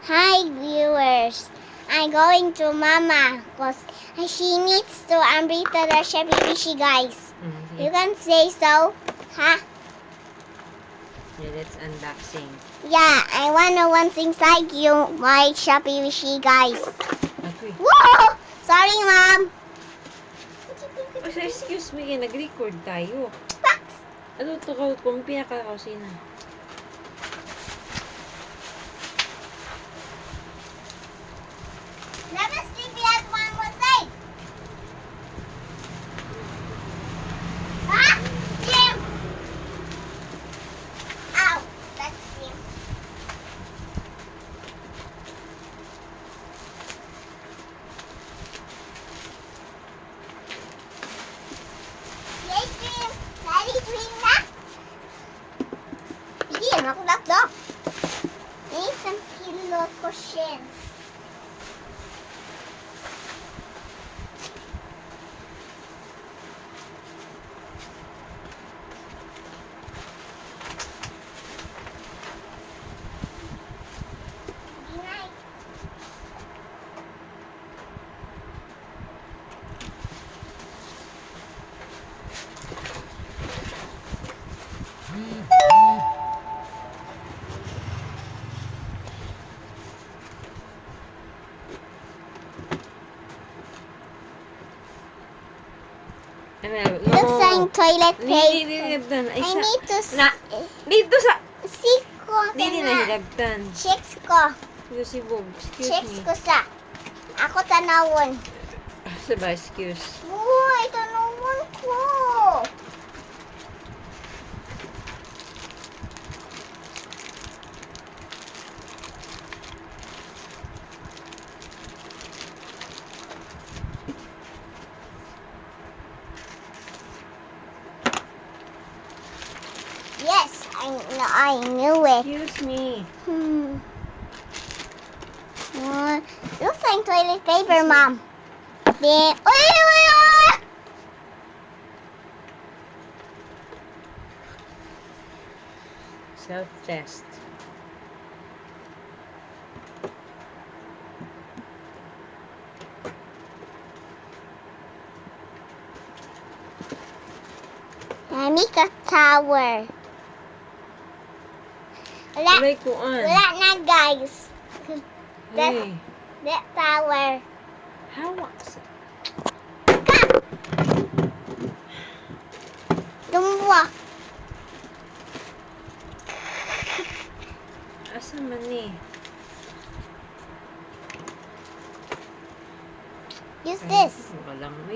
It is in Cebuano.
Hi, viewers. I'm going to Mama because she needs to Amrita the Chevy Fishy, guys. You can say so, huh? Yeah, let's unboxing. Yeah, I wanna what's inside you, my Shopee Wishy, guys. Okay. Whoa! Sorry, Mom. Oh, so excuse me, nag-record tayo. Box. Ano to ka kung pinakakosina? Never sleepy at one more thing. Ah! Jim! Ow! That's Jim. Yay, Jim! Daddy, dream na! Sige, nakulak daw. Need some pillow cushions. Good night. Ano? Looks like toilet Di, di, di, paper. hilabtan. Ay, I sa... need to Na! Dito sa... see ko Di, di na hilabtan. Checks ko. Dito si Bob. Excuse Checks me. ko sa. Ako tanawon. Sa ba, excuse. Uy, tanawon ko. Yes, I know, I knew it. Excuse me. Looks like toilet paper, Mom. Then, wait, wait, wait. Self-test. I make a tower. Wala, Walay kuan. wala na, guys. That, Hey. that tower. Hawak sa... Come! Tumwa. Asa man ni? Use this. Ay, walang